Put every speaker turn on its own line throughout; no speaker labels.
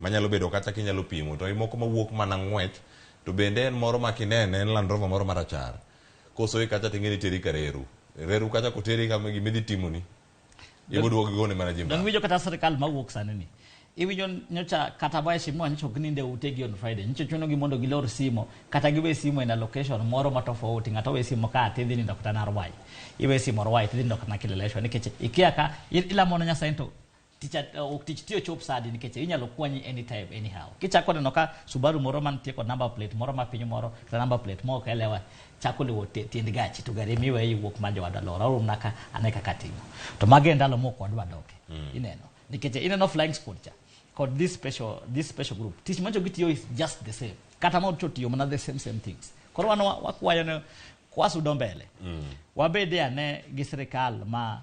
Manyalo bedo kata kinyalo pimo to moko mawuok mana ng'wech to bende en moro ma kinene en Land Rover moro marachar. Kosoyi kacha ting'e ni teri ka reru. Reru kacha koteri kama gima idhi timoni. Ibo duogo gigone mana ji
Dong'
mbaka.
iwinjo kata sirikal mawuok sani ni. Iwinjo nyocha kata waheshimiwa nyocha ok ninde utegi on Friday. Nyocha chunogi mondo gilor simo kata giwe simo in a location moro ma tofauti. Ng'ato we simo ka tidhi nindo kata Narwai. Iwe simo Rwai tidhi nindo kata Kileleshwa nikech ikia ka ilamo ne Nyasaye to tich ok tich tiyo chop saa adi nikech inyalo kwanyi anytime anyhow. Kichako neno ka Subaru moro mantie kod number plate moro ma piny moro kata number plate ma ok elewa chako luwo tiend gachi to gari miwe iwuok ma jowadwa lor aoromna ka ane kaka timo. To mago e ndalo mok wadwa doke. Ineno. Nikech ineno flying squad cha kod this special group tich mancho gitiyo is just the same. Kata ma tiyo mana the same same things. Koro wan wakwayo ni kwasudo mbele wabede ane gi sirikal ma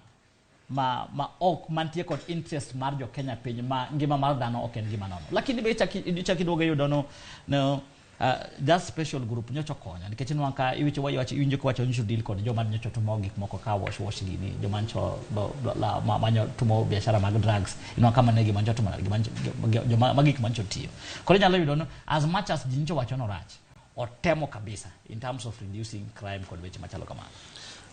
ok mantie kod interest mar jo Kenya piny ma ngima mar dhano ok en gima nono. Lakini be ichak iduogo iyudo no that special group nyocha okonyo nikech inwang'o ka iwicho wacho iwinjo kiwacho nyocha deal kod joma nyocha timo gik moko ka wash wash gini joma nyocha manyo timo biashara mag drugs. Inwang'o ka mano e gima nyocha timo gima joma ma gik manyocha tiyo. Koro inyalo yudo no as much as ji nyocha wacho norach otemo kabisa in terms of reducing crime kod weche machalo kamano.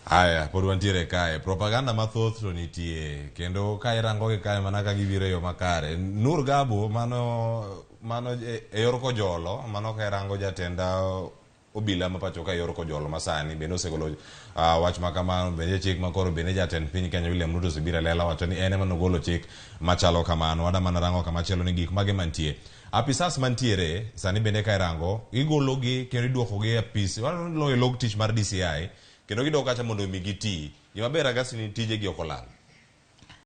Aya, pod wantiere kae. Propaganda mathoth to nitie. Kendo ka irango gi kae mana ka gibiro e yo makare. Nur Gabo, mano e yor kojolo, mano ka irango jatend obila ma pacho ka e yor kojolo masani bende osegolo wach ma kamano. Bende chik makoro bende jatend piny Kenya William Ruto osebiro e lela wacho ni en ema nogolo chik machalo kamano. Wada mana rango kamachielo ni gik mage mantie. Apisas mantiere sani bende ka irango igologi kendo iduokogi e apis loyo log tich mar DCI kendo gidok kacha mondo mi giti. Gima ber Agasti ni tijegi ok olal.